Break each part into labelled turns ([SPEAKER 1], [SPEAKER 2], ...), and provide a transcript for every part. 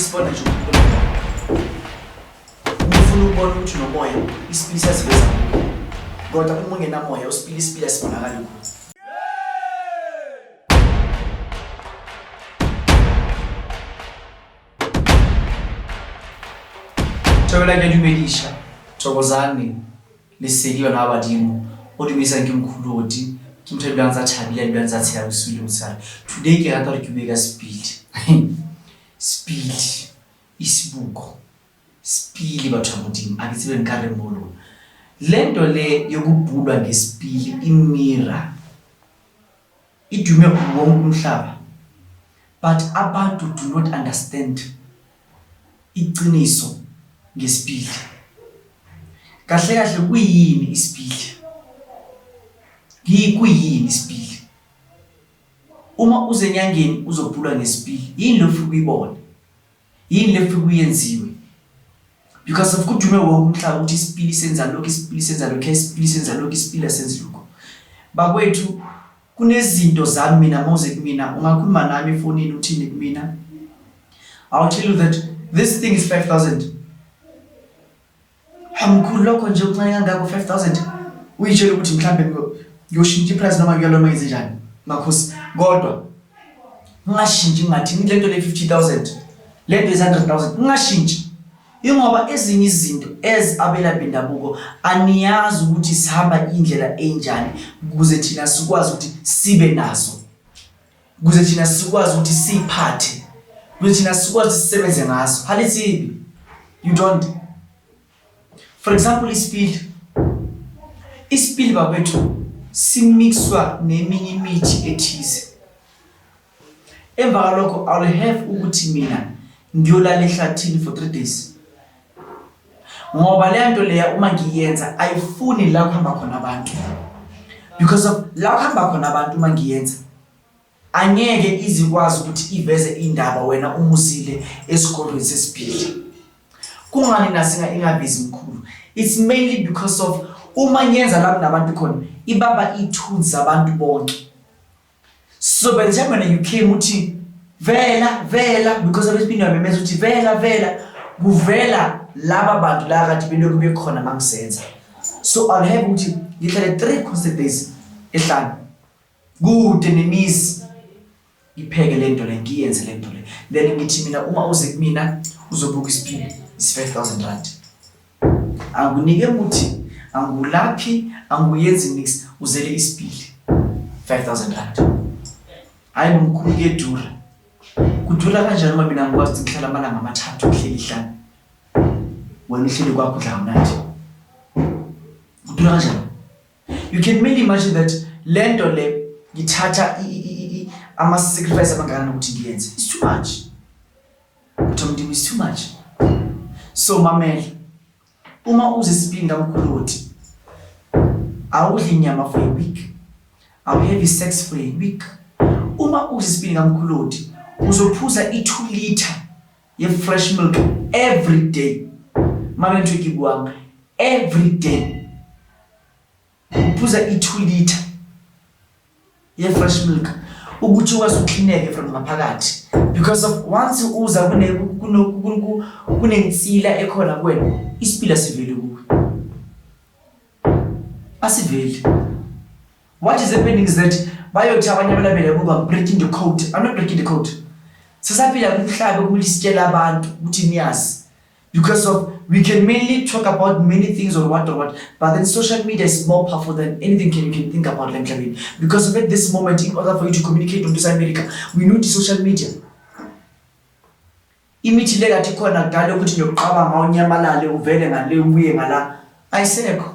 [SPEAKER 1] sibona nje umuntu uma ufuna ukubona ukuthi unomoya, isipili siyaziveza kuwe. Kodwa uma ungenamoya, usipili isipili asibonakali kuwe. Thobela ke dumediša, thokozani, lesedi bana ba badimo. O dumedisang ke mkhuloti, ke motho a dulang tsa thabile, a dulang tsa tsheha bosiu le motshehare. Today ke rata hore ke bue ka sepili. Sepili, isibuko, sepili batho ba Modimo, a ke tsebe nka reng mo lona. Le nto le yokubhulwa ngesipili imira idume wonke umhlaba but abantu do not understand iqiniso ngesipili. Kahle kahle kuyini isipili? Kuyini isipili? Uma uze enyangeni uzobhulwa ngesipili, yini le ufike uyibone? Yini le ufike uyenziwe? Because of kudume wonke umhlaba ukuthi isipili senza lokhu, isipili senza lokhu, isipili senza lokhu, isipili asenzi lokhu. Bakwethu, kunezinto zami mina mawuze kumina, ungakhuluma nami efonini uthini kumina? I'll tell you that this thing is 5000. Hamkhulu lokho nje okuncane kangako 5000. Uyitshela ukuthi mhlambe ngiyoshintsha iprice noma ngiyoloma ngenze njani? Makhosi, kodwa ngingashintshi ngathi lento le 50000, lento is 100000, ngingashintshi. Ingoba ezinye izinto as abelaphi bendabuko aniyazi ukuthi sihamba indlela enjani ukuze thina sikwazi ukuthi sibe nazo, ukuze thina sikwazi ukuthi siphathe, ukuze thina sikwazi ukuthi sisebenze ngazo. Halithibi, you don't. For example, isipili, isipili bakwethu simixwa neminye imithi ethize. Emva kwalokho I'll have ukuthi mina ngiyolala ehlathini for 3 days. Ngoba le nto leya uma ngiyenza ayifuni la kuhamba khona abantu. Because of la kuhamba khona abantu uma ngiyenza angeke izikwazi ukuthi iveze indaba wena umuzile esigodlweni sesipili. Kungani nasinga ingavezi mkhulu? It's mainly because of uma ngiyenza la kunabantu khona ibamba ithunzi zabantu bonke. So by the time when you came uthi vela vela, because of isipindi wamemeza uthi vela vela, kuvela laba bantu la kade belokhu bekhona mangisenza. So I'll have ukuthi ngihlale 3 consecutive days ehlane kude nemizi, ngipheke lento le, ngiyenze lento le, then ngithi mina uma uze kumina uzobuka isipili is 5000 rand. Angikunike muthi, angikulaphi, angikuyenzi nix, uzele isipili 5000 rand. Hayi bomkhulu, kuyedura. Kudura kanjani uma mina ngikwazi ukuthi ngihlala amalanga amathathu ngihleli ihlane, wena uhleli kwakho udla kamnandi? Kudura kanjani? You can mainly imagine that lento le ngithatha ama-sacrifice amangakanani ukuthi ngiyenze. It's too much. But Mdimo, it's too much. So mamela, uma uze esipini kamkhuloti, awudli inyama for a week, awu-have sex for a week. Uma uze esipini kamkhuloti, uzophuza i-2 liter ye-fresh milk every day. Mamela ntho e ke buang, every day uphuza i-2 liter ye-fresh milk ukuthi ukwazi ukuklineke from ngaphakathi, because of once uza kunensila ekhona kuwena, isipila sivele kuwe, asiveli. What is happening is that bayothi abanye abalabela kuba I'm breaking the code. I'm not breaking the code. Sisaphila kumhlaba okumele sitshele abantu ukuthi niyazi, because of we can mainly talk about many things or what or what, but then social media is more powerful than anything you can think about la emhlabeni, because of at this moment, in order for you to communicate with America, we need social media. Imithi le kathi khona kudala ukuthi ngiyokuqabanga unyamalale uvele ngale ubuye ngala, ayisekho.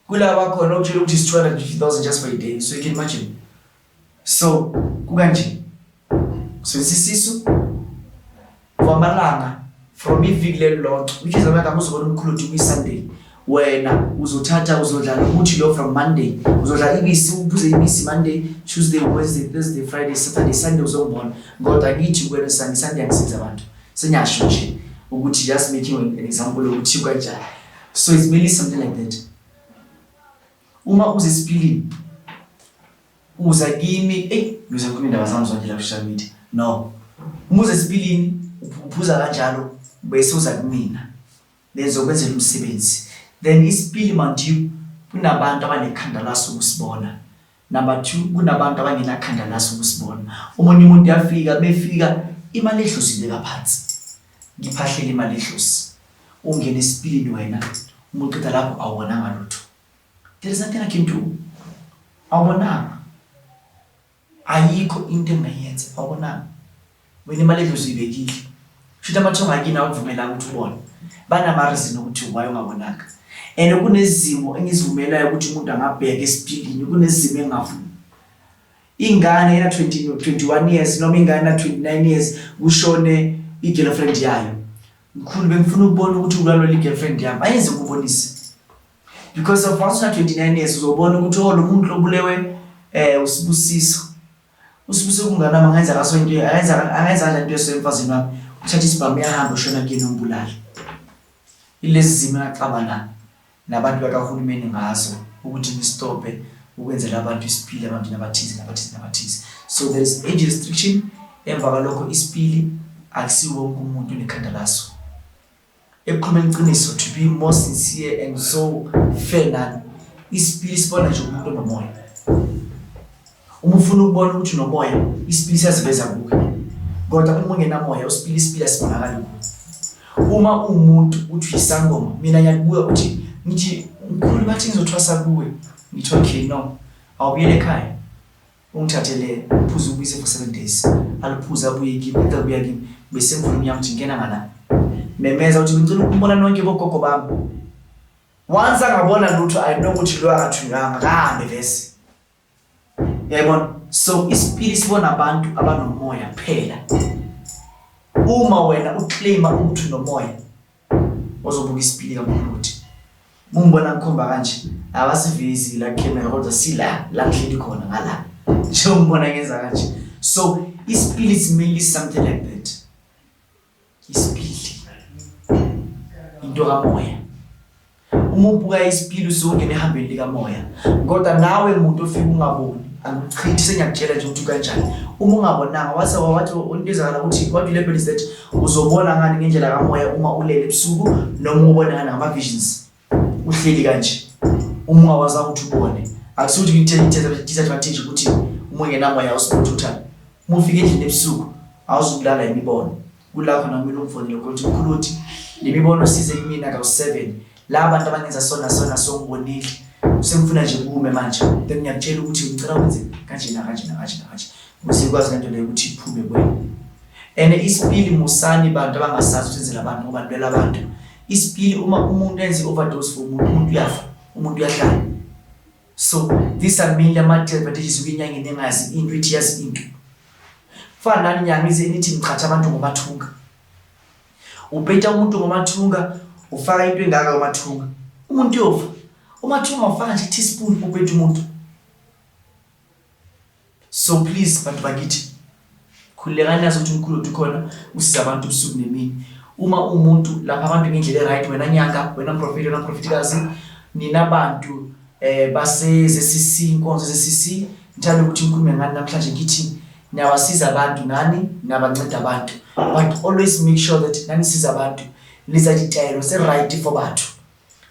[SPEAKER 1] Kulaba khona okutshela ukuthi is 250,000 just for a day, so you can imagine. So kukanje, usebenzisa isisu kwamalanga from iviki leli lonke, which is amalanga uzobona umkhulu uthi kuyi-Sunday, wena uzothatha uzodla nomuthi lo from Monday, uzodla ibisi, uphuze ibisi Monday, Tuesday, Wednesday, Thursday, Friday, Saturday, Sunday uzongibona. Kodwa ngithi kuwena Sunday, Sunday angisiza abantu, senyasho nje ukuthi just making an example ukuthi kanjani. So it's mainly something like that. Uma uze esipilini uza kimi, eyi ngizokhuluma indaba zami zonke la ku-social media. No, uma uze esipilini Uphuza kanjalo bese uza kumina. Benzokwenzela umsebenzi. Then isipili mind you kunabantu abanekhanda laso ukusibona. Number 2 kunabantu abangenakhanda laso ukusibona. Omunye umuntu uyafika mefika imali edlozi ibeka phansi. Ngiphahlele imali edlozi. Ungene esipilini wena uma uqeda lapho awubonanga lutho. There is nothing I can do. Awubonanga. Ayikho into engingayenza, awubonanga? Wena imali edlozi uyibekile. Shuthi amathongo akini awukuvumelanga ukuthi ubone. Banama-reason ukuthi why ungabonanga. And kunezimo engizivumelayo ukuthi umuntu angabheka esipilini, kunezimo engingavumi. Ingane ena 20, 21 years noma ingane ena 29 years kushone i-girlfriend yayo. Mkhulu bengifuna ukubona ukuthi ulalwela i-girlfriend yami. Ayenze ukubonise. Because of once una 29 years uzobona ukuthi oh lo muntu lobulewe eh uSibusiso. USibusiso kumngane wami angenza ngaso into angenza angenza kanjani into eso emfazini wami. Uthatha isibhamu uyahamba ushona kuyena umbulali. Ilezi zimo engaxabana nabantu bakahulumeni ngazo ukuthi ngistophe ukwenzela abantu isipili abantu nabathize nabathize nabathize. So there is age restriction emva kwalokho isipili akusiwo wonke umuntu onekhanda laso. Ekukhulumeni iqiniso to be more sincere and so fair nani isipili sibona nje umuntu onomoya. Uma ufuna ukubona ukuthi unomoya isipili siyaziveza kuwe. Kodwa uma ungenamoya usipili isipili asibonakali kuwe. Uma uwumuntu uthi uyisangoma mina ngiyakubuka uthi ngithi mkhulu bathi ngizothwasa kuwe ngithi okay no awubuyele ekhaya. Ungithathele uphuze ubuyise for 7 days. Aluphuze abuye kimi, eqeda kubuya kimi bese ngivula umnyango ngithi ngena ngala. Memeza uthi ngicela ukubona nonke bogogo bami. Once angabona lutho I know ukuthi lo akathunywanga akahambe vese. Uyayibona? So isipili sibona abantu abanomoya kuphela. Uma wena uclaima ukuthi unomoya ozobuka isipili kaMkhuluthi. Mungibona ngikhomba kanje abasivezi la camera kodwa sila la ngihleli khona ngala. Njengoba ngenza kanje. So isipili is mainly something like that. Isipili into kamoya. Uma ubuka isipili usungena ehambeni likamoya. Kodwa nawe muntu ofika ungaboni angikuchithi sengiyakutshela nje ukuthi kanjani. Uma ungabonanga wase wathi into ezakala ukuthi what will happen is that uzobona ngani ngendlela kamoya uma ulele ebusuku noma ubona ngani ngama visions uhleli kanje uma ungakwazanga ukuthi ubone akusuthi ngithe disadvantage ukuthi uma ungenamoya awusibuthutha uma ufika endlini ebusuku awuzukulala imibono kula khona kumele ungifonele khona ukuthi mkhulu uthi le mibono size kumina kawu-seven la bantu abangenza sona sona so ngibonile sengifuna nje kume manje then ngiyakutshela ukuthi ngicela wenze kanje nakanje nakanje nakanje ukuze ikwazi lento leyo ukuthi iphume kuwena. And isipili musani bantu abangasazi ukuthi enzela abantu ngoba nilwela abantu. Isipili uma umuntu enza i-overdose for umuntu, umuntu uyafa, umuntu uyahlala. So these are mainly ama-disadvantages kwinyangeni engazi into ithi yazi into. Kufana nani nyanga ize nithi niqhatha abantu ngomathunga. Upeta umuntu ngomathunga, ufaka into engaka ngomathunga. Umuntu uyofa. Umathunga ufaka nje teaspoon upeta umuntu. So please bantu bakithi khululekani nazi ukuthi umkhulu wethu ukhona usiza abantu ubusuku nemini. Uma umuntu lapha abantu ngendlela e-right wena nyanga, wena mprofeti, wena mprofetikazi, nina bantu eh base ZCC inkonzo ZCC ngithanda ukuthi ngikhulume ngani namhlanje ngithi niyabasiza abantu nani niyabanceda abantu but always make sure that nanisiza abantu liza ditaelo tse right for batho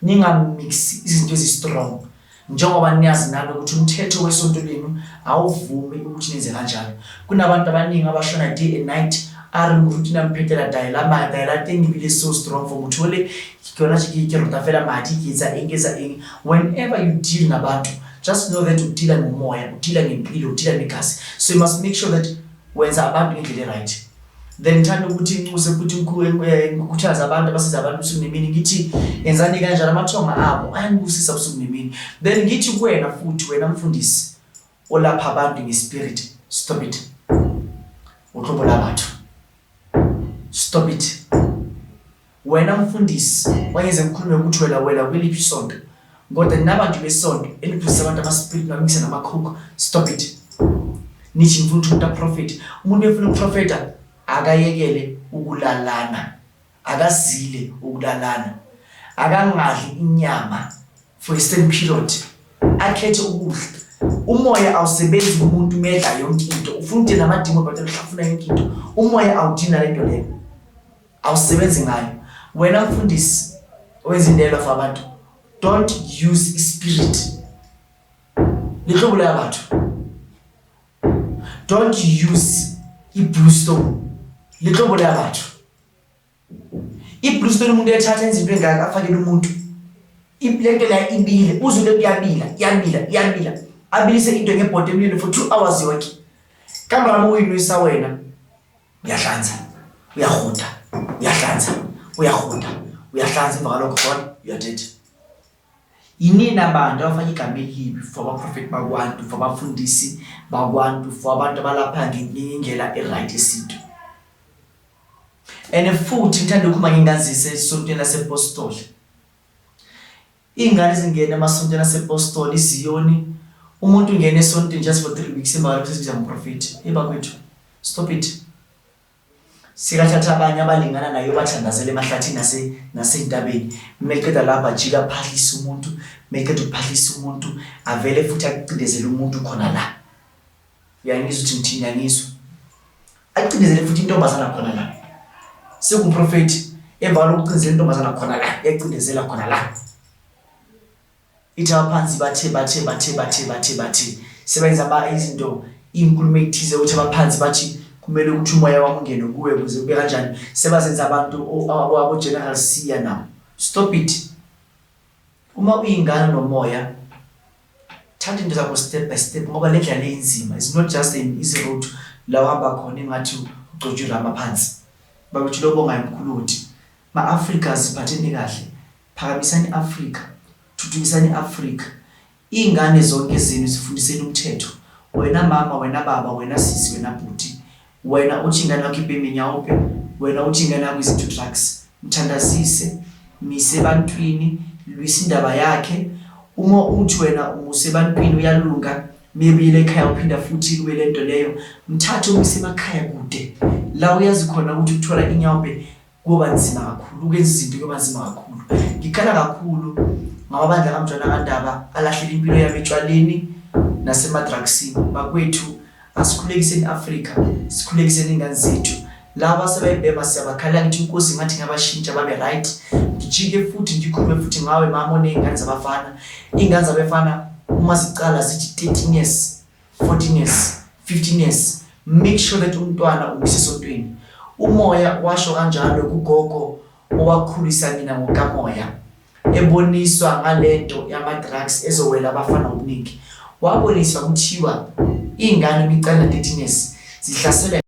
[SPEAKER 1] Ningamixi izinto ezi-strong njengoba niyazi nani ukuthi umthetho wesonto lenu awuvumi ukuthi nenze kanjalo. Kunabantu abaningi abashona day and night a re moruti na mphetela taela mara taela teng ebile so strong for motho ole ke yona ke ke rota fela madi ke etsa eng ke etsa eng. Whenever you deal nabantu just know that udila ngomoya, udila ngempilo, udila negazi. So you must make sure that wenza abantu ngendlela e-right. Then ngithanda ukuthi nginxuse futhi ngikhuthaze abantu abasiza abantu usuku nemini ngithi yenzani kanjalo amathonga abo ayanibusisa usuku nemini. Then ngithi kuwena futhi wena mfundisi olapha abantu ngespirit stop it. O tlo bolaya batho. Stop it. Wena mfundisi wangeze ngikhulume ukuthi wena wela kweliphi isonto kodwa ninabantu besonto eniphuzisa abantu ama-spirit namikisa namakhukhu stop it nithi ngifuna ukuthi umuntu aprofethe umuntu efuna ukuprofetha akayekele ukulalana akazile ukulalana akangadli inyama for a certain period akhethe ukudla umoya awusebenzi kumuntu medla yonke into ufuna ukuthi namadimoni but uhlafuna yonke into umoya awudini nalento leyo. Awusebenzi ngayo. Wena mfundisi owenza indelo for abantu, don't use ispirit. Le tlo bolaya batho. Don't use i-blue stone. Le tlo bolaya batho. I-blue stone umuntu uyathatha enza into engaka afakele umuntu. Lento la ibile, uzwe lento iyabila, iyabila, iyabila. Abilise into ngebhodo emlilweni for 2 hours yonke. Kamrama uyinwisa wena. Uyahlanza, uyahuda, uyahlanza, uyahuda, uyahlanza emva kwalokho gone, you are dead. Yinini abantu abafaka igama elibi for abaprofethi bakwantu, for abafundisi bakwantu, for abantu abalapha ngendlela e-right yesintu. And futhi ngithanda ukukhuluma ngengazise esontweni lasepostoli. Iy'ngane ezingena emasontweni asepostoli, iZiyoni, umuntu ungena esontweni just for 3 weeks emva kwalokho sesibiza ngomprofethi. Hey bakwethu, stop it. Sikathatha abanye abalingana naye ubathandazela emahlathini nase nasentabeni. Meqeda lapho ajike aphahlise umuntu, meqeda ukuphahlisa umuntu avele futhi acindezele umuntu khona la. Uyangizwa ukuthi ngithini uyangizwa. Acindezele futhi intombazana khona la. Sekumprofethi emva kwalokucindezela intombazana khona la, yacindezela khona la. Ithi abaphansi bathe bathe bathe bathe bathe bathe sebenza ba izinto inkulumo ezithize ukuthi abaphansi bathi kumele ukuthi umoya wami ungene kuwe kuze kube kanjani sebazenza abantu abo general siya now stop it uma uyingane nomoya thatha into zakho step by step ngoba le ndlela inzima it's not just an easy road la uhamba khona engathi ugcotshwe irama phansi bakuthi lobongayo mkhuluthi ma-Afrika ziphatheni kahle Phakamisani i-Afrika, thuthukisani i-Afrika. Iy'ngane zonke zenu zifundiseni umthetho. Wena mama, wena baba, wena sisi, wena bhuti. Wena othi ingane yakho ibhema inyaope, wena othi ingane yakho is into drugs. Mthandazise, mise ebantwini, lwisa indaba yakhe. Uma uthi wena umuse ebantwini uyalunga, mebuyela ekhaya uphinda futhi kube lento leyo. Mthathe umuse emakhaya kude. La uyazi khona ukuthi ukuthola inyaope Kuyoba nzima kakhulu ukwenza izinto kuyoba nzima kakhulu. Ngikhala kakhulu ngamabandla kaMjwana kaNdaba alahlela impilo yabo etshwaleni nasemadrugsini. Bakwethu asikhulekiseni i-Afrika, sikhulekiseni iy'ngane zethu. Laba asebayibhema siyabakhalela ngithi inkosi ngathi ngabashintsha babe right. Ngijike futhi ngikhulume futhi ngawe mama oney'ngane zabafana. Iy'ngane zabefana uma zicala zithi 13 years 14 years 15 years make sure that umntwana umisa esontweni umoya washo kanjalo kugogo owakhulisa mina ngokamoya eboniswa ngalento yama-drugs ezowela abafana ngobuningi waboniswa kuthiwa iy'ngane imicala 13 years zihlaselwa.